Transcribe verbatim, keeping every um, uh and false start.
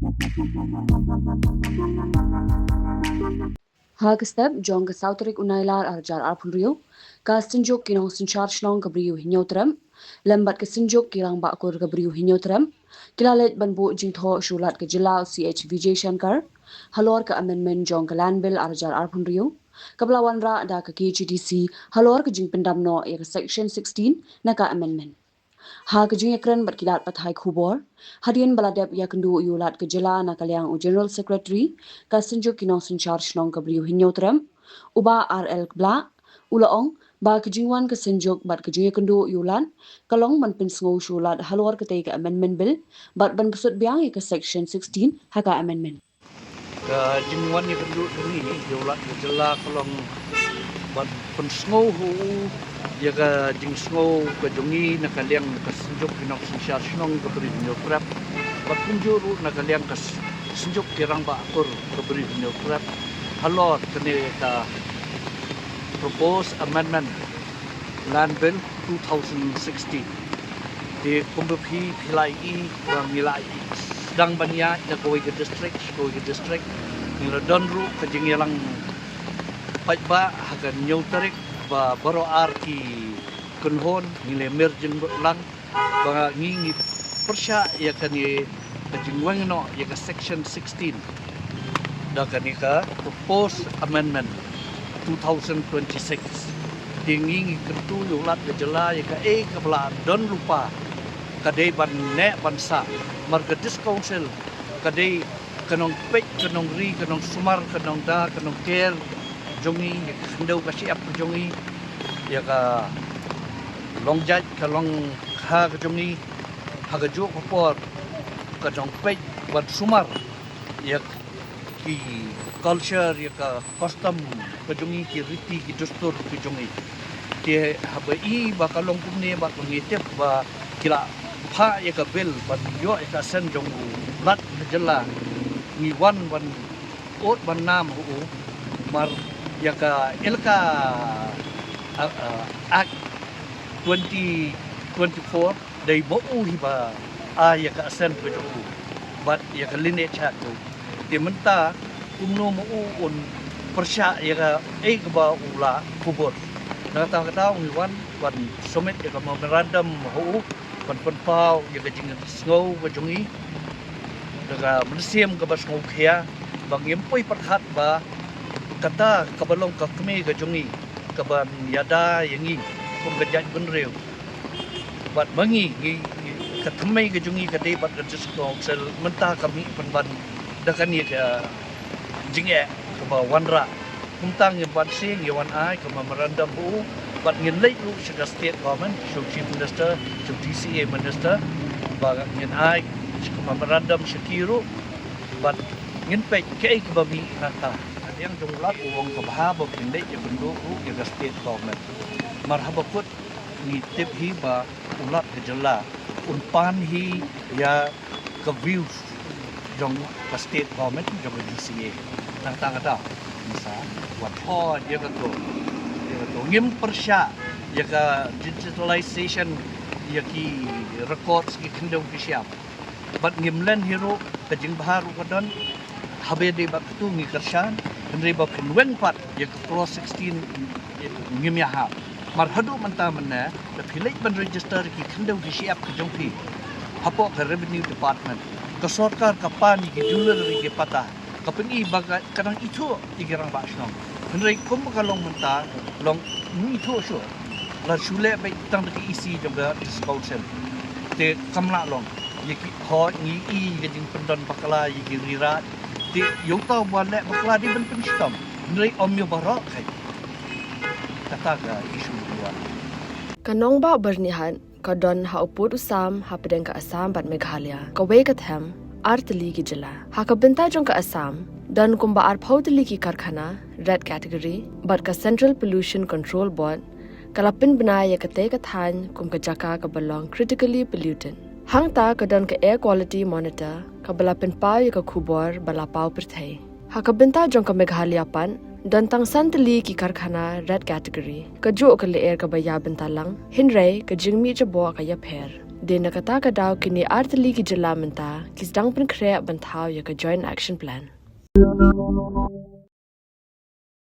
Ha ka step jong ka saw tarik u Nailar arhajar arphew hynriew, ka Synjuk ki Nongsynshar Shnong ka Bri u Hynñiewtrep lem bad ka Synjuk ki Rangbah Kur ka Bri u Hynñiewtrep ki la leit ban buh jingthoh sha u Lat ka Jylla u C H Vijayashankar halor ka amendment jong ka Land Bill arhajar arphew hynriew kaba la wanrah da ka K H A D C halor ka jingpyndam noh ïa ka Section sixteen na ka amendment. Ha ka jingïakren bad ki lad pathai khubor hadien ba la dep ïakynduh ïa u Lat ka Jylla na ka liang u General Secretary ka Synjuk ki Nongsynshar Shnong ka Bri u Hynñiewtrep, u Bah R L Kblah, u la ong ba ka jingwan ka Synjuk bad ka jingïakynduh ïa u Lat ka long ban pynsngew sha u Lat halor katei ka Amendment Bill bad ban bsut biang ïa ka Section sixteen ha ka amendment. Ka jingwan ïakynduh jong ngi ïa u Lat ka Jylla ka long ban pynsngew ha u ïa ka jingsngew ka jong ngi na ka liang ka Synjuk ki Nongsynshar Shnong ka Bri u Hynñiewtrep bad kumjuh ruh na ka liang ka Synjuk ki Rangbah Kur ka Bri u Hynñiewtrep halor kane ka Proposed Amendment Land Bill two thousand sixteen. Te kumba phi phi la ïohi ba ngi la sdang ban ïaid na kawei ka district sha kawei ka district, ngi la don ruh ka jingïalang paidbah ha ka hynñiew tarik ba baroh ar ki kynhun ngi la mir jingmut lang ba ngi ngi pyrshah ïa kane ka jingweng noh ïa ka Section sixteen da kane ka Proposed Amendment two thousand twenty-six. Te ngi ngi kyntu ïa u Lat ka Jylla ïa kaei kaba la don lypa ka dei ban neh ban sah, namar ka District Council ka dei ka nongpeit ka nongri ka nongsumar ka nongda ka nongker jong ngi, ïa ka khyndew ka shyiap ka jong ngi, ïa ka long jait ka long kha ka jong ngi, ha kajuh ka por ka nongpeit ban sumar ïa ki culture, ïa ka custom ka jong ngi, ki riti ki dustur ki jong ngi. Te haba i ba ka long kumne bad ba ngi tip ba ki la phah ïa ka bill ban ïoh ïa ka assent jong u Lat ka Jylla, ngi wan ban ud ban nam ha u, namar ïa ka Elaka, ah, ah, Act twenty twenty-four dei ma u hi ba ai ïa ka assent ka jong u bad ïa ka Lineage Act. Te mynta kumno ma u un pyrshah ïa kaei kaba u la kubur. Na kata ka daw ngi wan ban submit ïa ka memorandum ha u ban pynpaw ïa ka jingsngew ka jong ngi da ka mynsiem kaba sngewkhia ba ngim poi pyrkhat ba kata kaba long ka kmie ka jong ngi kaban ïada ïa ngi kum ka jaitbynriew. Bad ma ngi, ngi, ngi, ka thymmei ka jong ngi ka dei bad ka District Council mynta ka mih pynban da kane ka jingeh kaba wanrah. Kumta ngin wan sha, ngin wan ai ka memorandum ha u bad ngin leit ruh sha ka State Government, sha u Chief Minister, sha u D C A Minister, ba ngin ai sha ka memorandum sha ki ruh bad ngin peit kaei kaba mih nangta. Ka liang jong u Lat u ong ka bha ba phin leit ïakynduh ruh ïa ka State Government. Namar haba kut ngi tip hi ba u Lat ka Jylla un pan hi ïa ka views jong ka State Government, jong ka D C A. Nangta ka daw ngi sa wan, oh, ïa kato, ïa kato ngim pyrshah ïa ka digitalization ïa ki records ki khyndew ki shyiap. Bad ngim len hi ruh, ka jingbha ruh ka don. Haba dei bad katu ngi kyrshan, hynrei ba phin weng pat ïa ka clause sixteen ngim ïahap. Namar haduh mynta mynne, lada phi leit ban register ki khyndew ki shyiap ki jong phi hapoh ka Revenue Department, ka sorkar ka pan ïa ki dular ïa ki patta, ka pyni ba ka, ka dang ithuh ïa ki rangbah shnong. Hynrei kumba ka long mynta, long ym ithuh shuh. La shu leh beit tang da ka E C jong ka District Council. Te kam lah long. Ïa ki, hooid ngi i ka jingpyndon bakla ïa ki rira. Te ïa uta uba leh bakla dei ban pynshitom. Hynrei ym ïa baroh kheit. Kata ka issue number one. Ka nongbah Byrnihat ka don ha u pud u sam hapdeng ka Assam bad Meghalaya, kawei ka them ar tylli ki jylla. Ha ka bynta jong ka Assam, don kumba arphew tylli ki karkhana red category bad ka Central Pollution Control Board ka la pynbna ïa katei ka thaiñ kum ka jaka kaba long critically polluted. Hangta ka don ka Air Quality Monitor kaba la pynpaw ïa ka khubor ba la paw pyrthei. Ha ka bynta jong ka Meghalaya pat, don tang san tylli ki karkhana red category, kajuh ka lyer kaba ïa bynta lang, hynrei ka jingmih jaboh ka ïapher. Dei na kata ka daw kine artylli ki jylla mynta ki sdang pynkhreh ban thaw ïa ka Joint Action Plan.